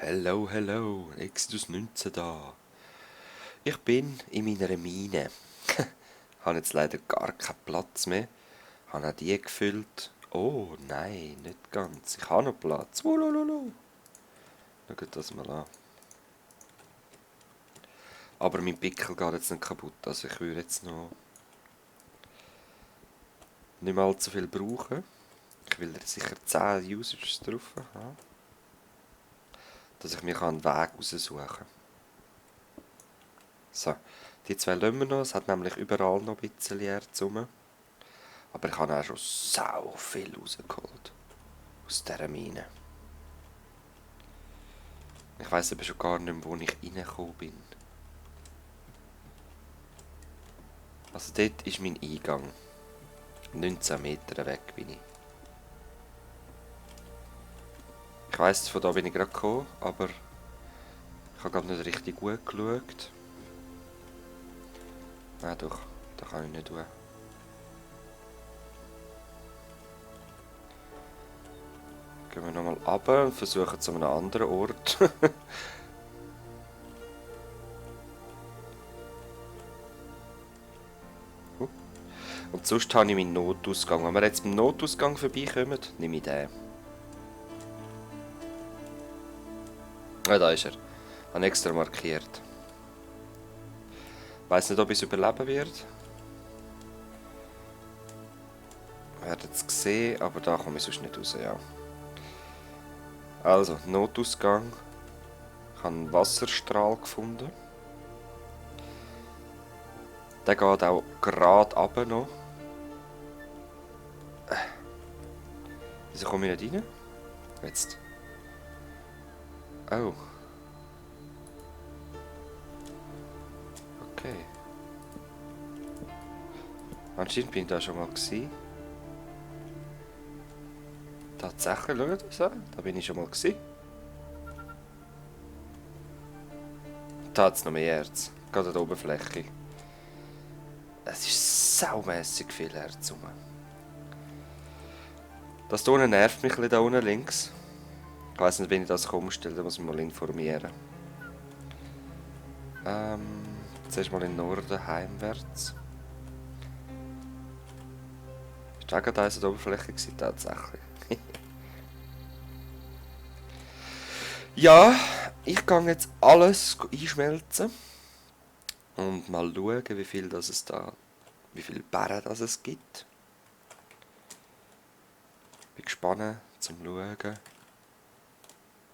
Hello, hello, Exodus 19 da. Ich bin in meiner Mine. Habe jetzt leider gar keinen Platz mehr. Habe auch die gefüllt. Oh nein, nicht ganz. Ich habe noch Platz. Ulululu. Schaut das mal an. Aber mein Pickel geht jetzt nicht kaputt. Also ich würde jetzt noch nicht mehr allzu viel brauchen. Ich will sicher 10 Usages drauf haben. Dass ich mir einen Weg raussuchen kann. So, die zwei lassen wir noch. Es hat nämlich überall noch ein bisschen Erz rum. Aber ich habe auch schon sau viel rausgeholt. Aus dieser Mine. Ich weiss aber schon gar nicht mehr, wo ich reingekommen bin. Also dort ist mein Eingang. 19 Meter weg bin ich. Ich weiss, von da bin ich gerade gekommen, aber ich habe gerade nicht richtig gut geschaut. Nein doch, da kann ich nicht tun. Gehen wir nochmal runter und versuchen zu einem anderen Ort. Und sonst habe ich meinen Notausgang. Wenn wir jetzt beim Notausgang vorbeikommen, nehme ich den. Ah, da ist er. Ich habe extra markiert. Ich weiss nicht, ob ich es überleben werde. Wir werden es sehen, aber da komme ich sonst nicht raus, ja. Also, Notausgang. Ich habe einen Wasserstrahl gefunden. Der geht auch gerade runter noch. Wieso komme ich nicht rein? Jetzt. Oh. Okay. Anscheinend bin ich da schon mal gewesen. Tatsächlich, schaut das an. Da bin ich schon mal gewesen. Da hat es noch mehr Erz. Gerade an der Oberfläche. Es ist saumässig viel Erz rum. Das hier unten nervt mich ein bisschen, da unten links. Ich weiss nicht, wenn ich das umstelle, da muss ich mal informieren. Zuerst mal in den Norden heimwärts. Ist da gerade eins an der Oberfläche gewesen? Tatsächlich. Ja, ich gehe jetzt alles einschmelzen. Und mal schauen, wie viel viele Bären das es gibt. Bin gespannt zum schauen,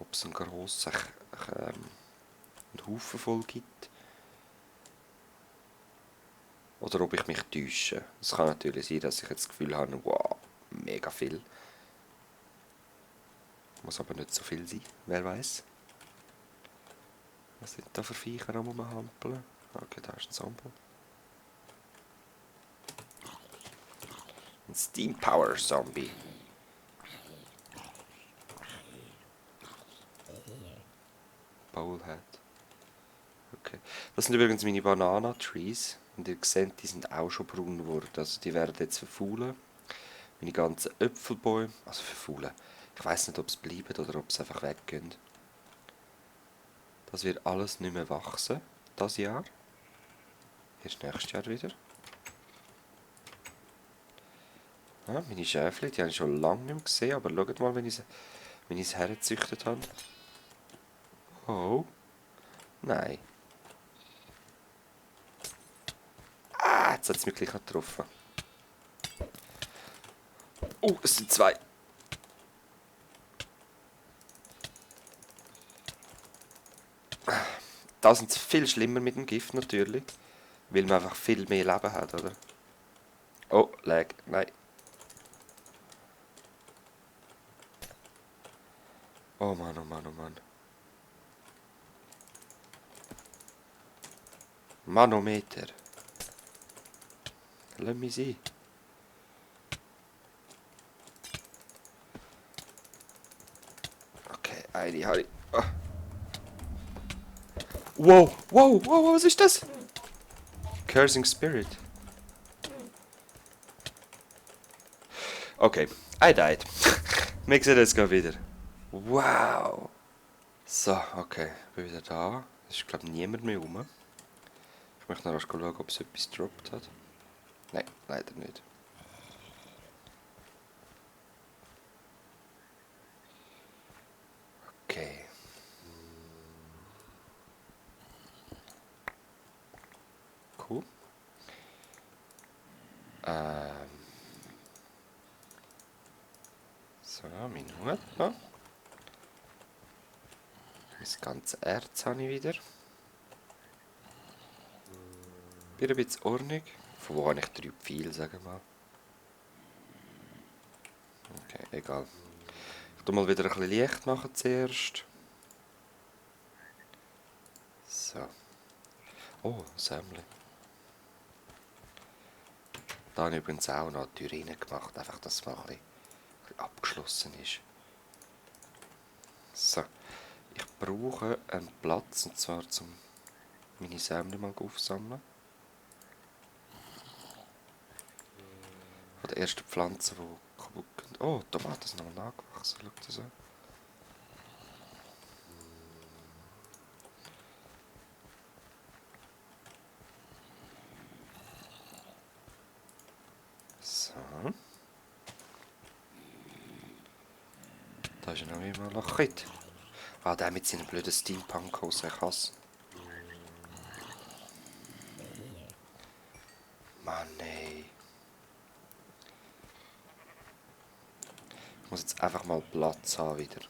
ob es einen grossen einen Haufen voll gibt. Oder ob ich mich täusche. Es kann natürlich sein, dass ich jetzt das Gefühl habe, wow, mega viel. Muss aber nicht so viel sein, wer weiß. Was sind da für Viecher am rumhampeln? Okay, da ist ein Zombie. Ein Steam Power Zombie. Bowlhead. Okay. Das sind übrigens meine Banana-Trees. Und ihr seht, die sind auch schon braun geworden. Also die werden jetzt verfaulen. Meine ganzen Äpfelbäume. Also verfaulen. Ich weiss nicht, ob sie bleiben oder ob sie einfach weggehen. Das wird alles nicht mehr wachsen. Das Jahr. Erst nächstes Jahr wieder. Ah, meine Schäfchen, die habe ich schon lange nicht mehr gesehen. Aber schaut mal, wenn ich sie hergezüchtet habe. Oh. Nein. Ah, jetzt hat es mich gleich noch getroffen. Oh, es sind zwei. Da sind es viel schlimmer mit dem Gift natürlich. Weil man einfach viel mehr Leben hat, oder? Oh, Lag. Nein. Oh Mann, oh Mann, oh Mann. Manometer. Lass mich sein. Okay, eine habe ich. Oh. Wow, wow, wow, was ist das? Cursing Spirit. Okay, I died. Wir sehen das wieder. Wow. So, okay, bin wieder da. Es ist glaube ich niemand mehr rum. Ich möchte noch erst schauen, ob es etwas gedroppt hat. Nein, leider nicht. Okay. Cool. So, mein Hut noch. Das ganze Erz habe ich wieder. Wieder ein bisschen Ordnung. Von wo habe ich 3 Pfeile, sagen wir mal. Okay, egal. Ich tue mal wieder ein bisschen Licht machen zuerst. So. Oh, Sämmchen. Da habe ich übrigens auch noch die Tür rein gemacht, einfach, dass es mal ein bisschen abgeschlossen ist. So. Ich brauche einen Platz, und zwar zum meine Sämmchen mal aufsammeln. Von den ersten Pflanzen, die kaputt gehen. Oh, Tomaten sind noch nachgewachsen, schau das an. So. Da ist ja noch immer ein Loch. Ah, der mit seinen blöden Steampunk-Hosen, ich hasse. Mann, ey. Ich muss jetzt einfach mal Platz haben wieder.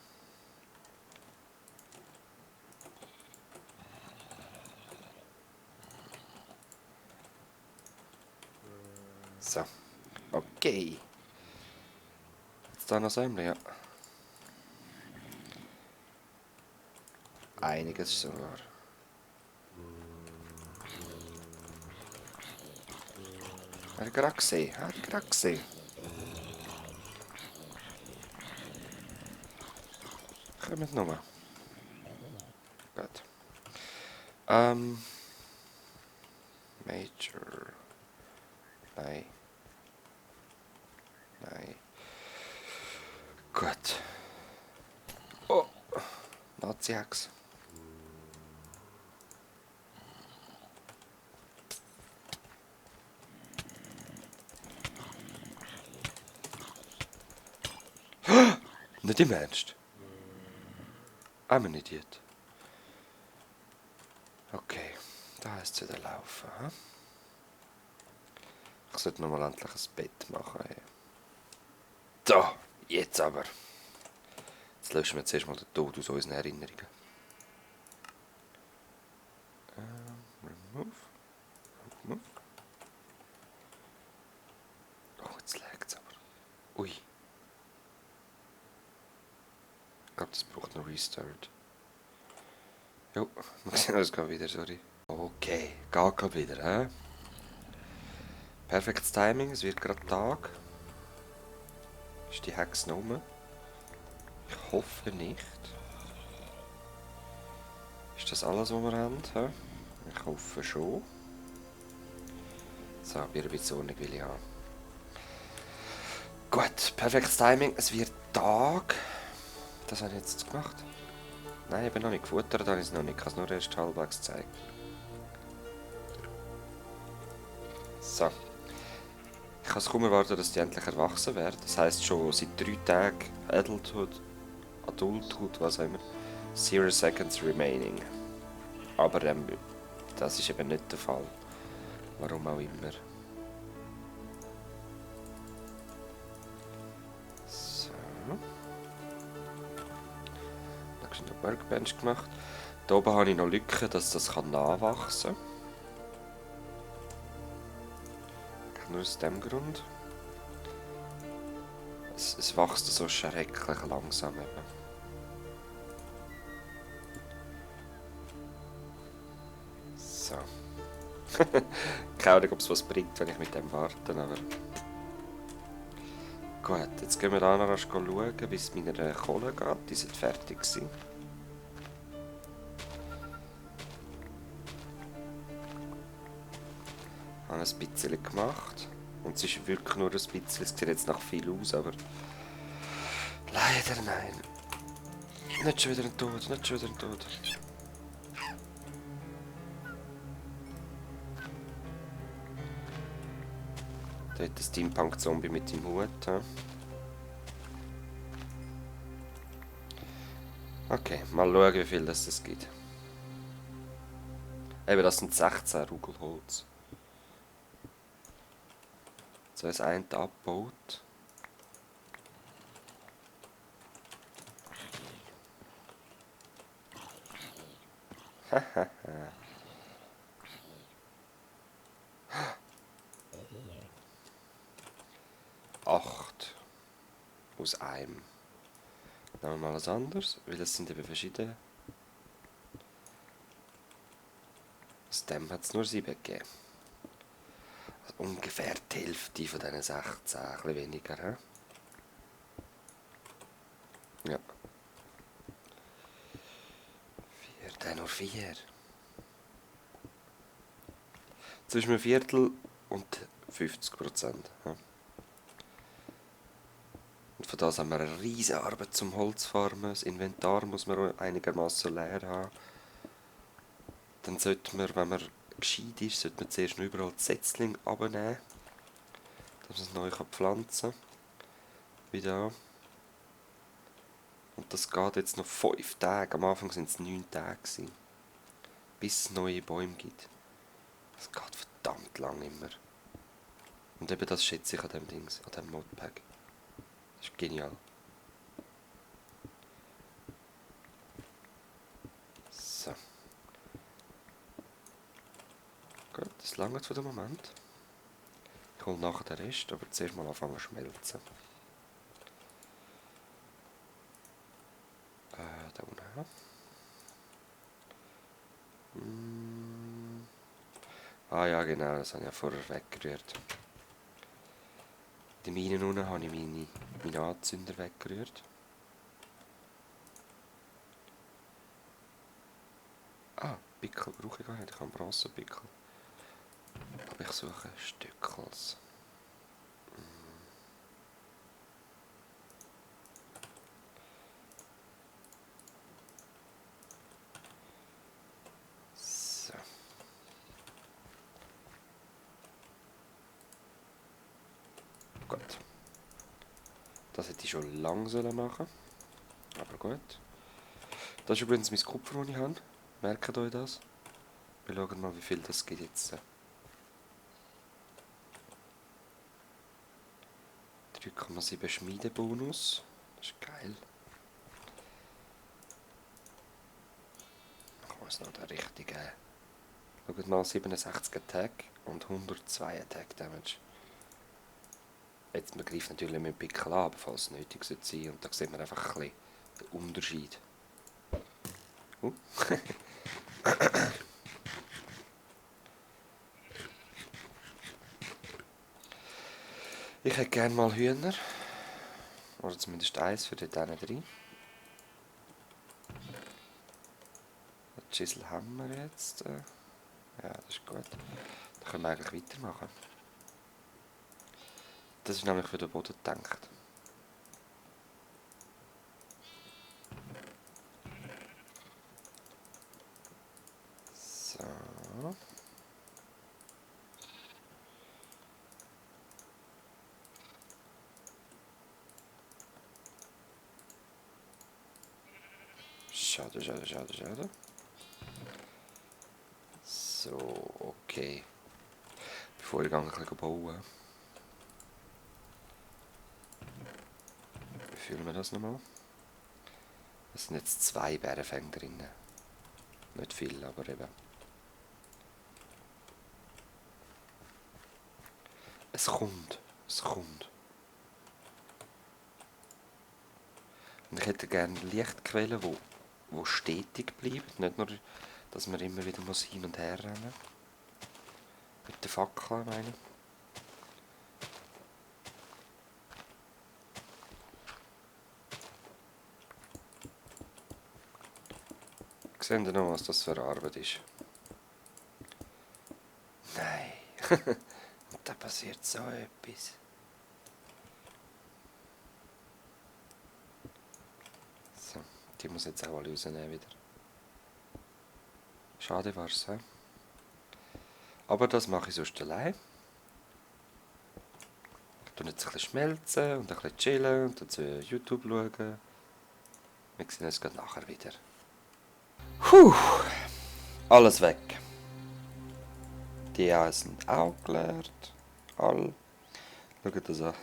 So. Okay. Jetzt da noch Sämmchen, ja. Einiges sogar. Hat er gerade gesehen? Hat er gerade gesehen? Kommt nochmal. Gut. Major. Nein. Nein. Gut. Oh. Nazi-Hex. Nicht im Ernst. I'm ein Idiot. Okay. Da ist es wieder laufen. Hm? Ich sollte nochmal endlich ein Bett machen. Ey. Da. Jetzt aber. Jetzt löschen wir zuerst mal den Tod aus unseren Erinnerungen. Remove. Remove. Oh, jetzt laggt es aber. Ui. Ich glaube, das braucht noch Restart. Jo, wir sehen uns gerade wieder, sorry. Okay, geht gerade wieder, hä? Perfektes Timing, es wird gerade Tag. Ist die Hex noch rum? Ich hoffe nicht. Ist das alles, was wir haben? Hä? Ich hoffe schon. So, wieder ein bisschen Ordnung will ich haben. Gut, perfektes Timing. Es wird Tag. Das habe ich jetzt gemacht. Nein, ich bin noch nicht gefuttert, habe ich es noch nicht. Ich habe es nur erst halbwegs gezeigt. So. Ich kann es kaum erwarten, dass die endlich erwachsen werden. Das heisst schon seit 3 Tagen Adulthood, was auch immer. 0 seconds remaining. Aber das ist eben nicht der Fall. Warum auch immer. So. Da habe ich noch Workbench gemacht. Hier oben habe ich noch Lücken, dass das nachwachsen kann. Nur aus dem Grund. Es wächst so schrecklich langsam eben. So. Keine Ahnung, ob es was bringt, wenn ich mit dem warte, aber... Gut, jetzt gehen wir da noch schauen, wie es meiner Kohle geht. Die sind fertig gewesen. Ich habe ein bisschen gemacht. Und es ist wirklich nur ein bisschen. Es sieht jetzt nach viel aus, aber... Leider nein. Nicht schon wieder ein Tod, nicht schon wieder ein Tod. Da hat der Steampunk-Zombie mit dem Hut. Ja. Okay, mal schauen, wie viel das gibt. Eben, das sind 16 Rugel Holz. So ist ein abgebaut. Acht aus einem. Nehmen wir mal was anderes, weil das sind eben verschiedene. Aus dem hat es nur 7 gegeben. Also ungefähr die Hälfte von diesen 16, ein bisschen weniger. He? Ja. 4, dann nur 4. Zwischen einem Viertel und 50%. Ja. Und von das haben wir eine riesige Arbeit zum Holzfarmen. Das Inventar muss man einigermaßen leer haben. Dann sollte man, wenn man gescheit ist, sollte man zuerst noch überall die Setzlinge abnehmen, dass man es neu pflanzen kann. Wie da. Und das geht jetzt noch 5 Tage. Am Anfang sind es 9 Tage gewesen, bis es neue Bäume gibt. Das geht verdammt lang immer. Und eben das schätze ich an dem Dings, an dem Modpack. Das ist genial. So. Gut, das langt für den Moment. Ich hole nachher den Rest, aber zuerst mal anfangen zu schmelzen. Da unten. Ah ja, genau, das habe ich ja vorher weggerührt. Die Minen unten habe ich meine Anzünder weggerührt. Ah, Pickel brauche ich gar nicht, ich habe einen Bronzepickel. Aber ich suche Stückels. So. Gut. Das hätte ich schon lange machen sollen. Aber gut. Das ist übrigens mein Kupfer, das ich habe. Merkt euch das? Wir schauen mal, wie viel das gibt jetzt. 3,7 Schmiedebonus. Das ist geil. Ich muss noch den richtigen. Schaut mal, 67 Attack und 102 Attack Damage. Jetzt, man greift natürlich mit dem Pickel an, falls es nötig sein sollte. Und da sieht man einfach ein bisschen den Unterschied. Ich hätte gerne mal Hühner. Oder zumindest eins für dort drin. Den Chisel haben wir jetzt. Ja, das ist gut. Dann können wir eigentlich weitermachen. Das ist nämlich für den Boden gedacht. So. Schade. So, okay. Bevor ich ein bisschen bauen. Wie fühlen wir das nochmal? Es sind jetzt 2 Bärenfänge drin. Nicht viel, aber eben. Es kommt. Und ich hätte gerne Lichtquellen, die stetig bleiben. Nicht nur, dass man immer wieder hin und her rennen muss. Mit den Fackeln, meine ich. Sehen Sie noch, was das für eine Arbeit ist? Nein. Und da passiert so etwas. So, Die muss jetzt auch alle rausnehmen wieder. Schade war's, hä? Aber das mache ich sonst allein. Ich tue jetzt ein bisschen schmelzen und ein bisschen chillen und dazu YouTube schauen. Wir sehen uns gleich nachher wieder. Puh, alles weg. Die Eier sind auch geleert. All. Schaut das an.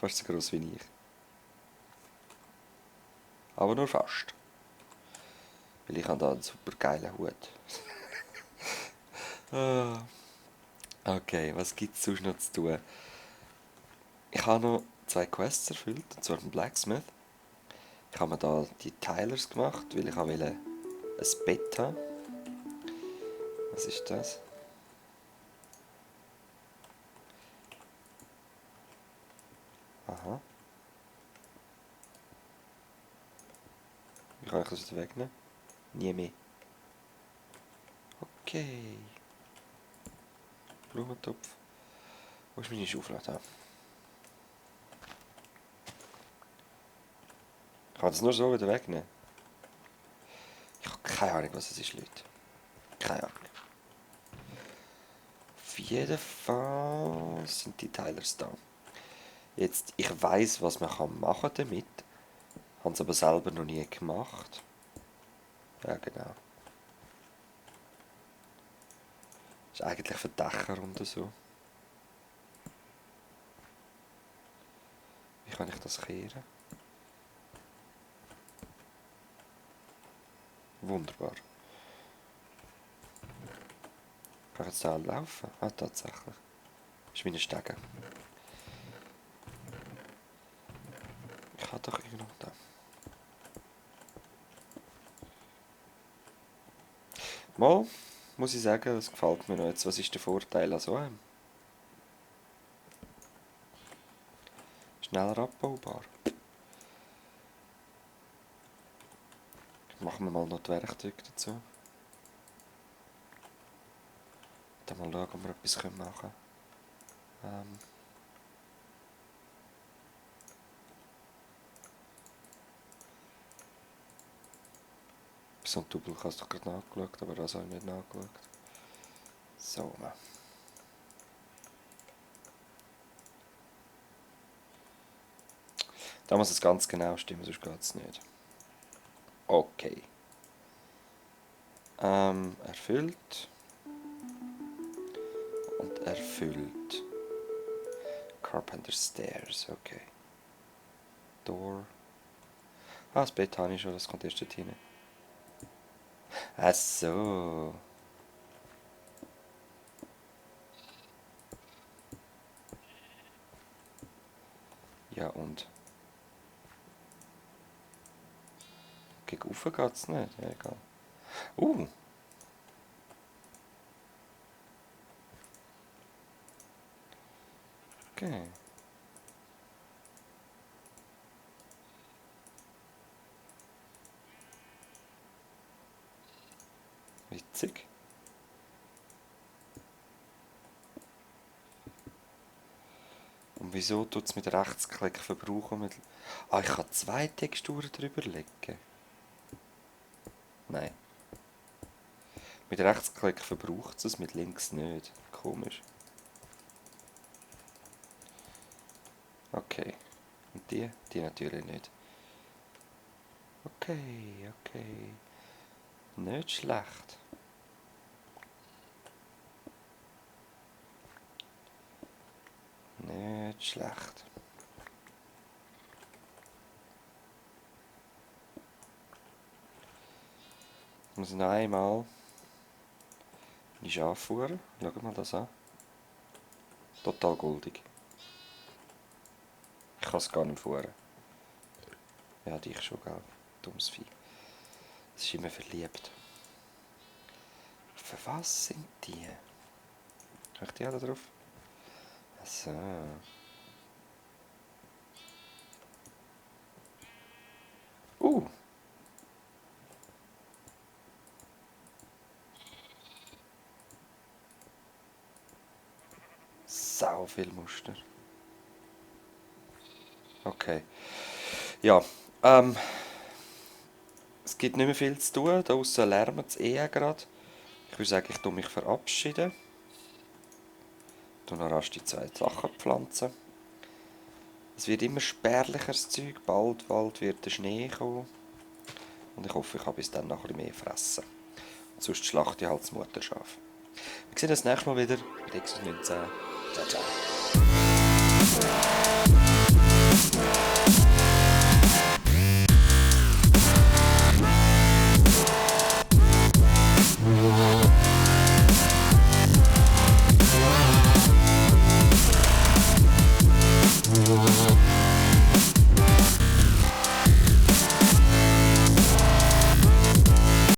Fast so groß wie ich. Aber nur fast. Weil ich habe da einen super geilen Hut. Okay, was gibt es sonst noch zu tun? Ich habe noch 2 Quests erfüllt, und zwar den Blacksmith. Ich habe mir da die Tilers gemacht, weil ich wollte ein Bett haben. Was ist das? Aha. Wie kann ich das wieder wegnehmen? Nie mehr. Okay. Blumentopf. Wo ist meine Schaufel? Da. Ich kann das nur so wieder wegnehmen. Ich habe keine Ahnung, was es ist, Leute. Keine Ahnung. Auf jeden Fall sind die Tilers da. Jetzt, ich weiss, was man machen damit. Habe es aber selber noch nie gemacht. Ja, genau. Ist eigentlich für Dächer und so. Wie kann ich das kehren? Wunderbar. Kann ich jetzt da laufen? Ah, tatsächlich. Ist meine Stege. Ich habe doch irgendwo da. Mal, muss ich sagen, das gefällt mir noch jetzt. Was ist der Vorteil an so einem? Schneller abbaubar. Machen wir mal noch die Werkzeuge dazu. Dann mal schauen, ob wir etwas machen können. So ein Double hast du gerade nachgeschaut, aber das habe ich nicht nachgeschaut. So. Da muss es ganz genau stimmen, sonst geht es nicht. Okay. Erfüllt. Und erfüllt. Carpenter Stairs, okay. Door. Ah, das Bett habe ich schon, das kommt erst dort hinein. Ach so. Ja und? Gegen rauf geht es nicht, ja, egal. Okay. Witzig. Und wieso tut es mit Rechtsklick verbrauchen? Ah, ich kann 2 Texturen drüber legen. Nein. Mit Rechtsklick verbraucht es, mit links nicht. Komisch. Okay. Und die? Die natürlich nicht. Okay, okay. Nicht schlecht. Nicht schlecht. Ich muss noch einmal die Schafe fuhren. Schaut mal das an. Total goldig. Ich kann es gar nicht fuhren. Ja, dich schon, gell? Dummes Vieh. Es ist immer verliebt. Für was sind die? Habe ich die alle drauf? Ach so. Sau viel Muster. Okay. Ja, Es gibt nicht mehr viel zu tun, da aussen lärmt es gerade. Ich würde sagen, ich tue mich verabschieden. Ich tue noch rasch die 2 Sachen pflanzen. Es wird immer spärlicheres Zeug, bald wird der Schnee kommen. Und ich hoffe, ich habe bis dann noch ein bisschen mehr fressen. Sonst schlachte ich halt das Mutterschaf. Wir sehen uns das nächste Mal wieder mit Exodus 19. Ciao, ciao.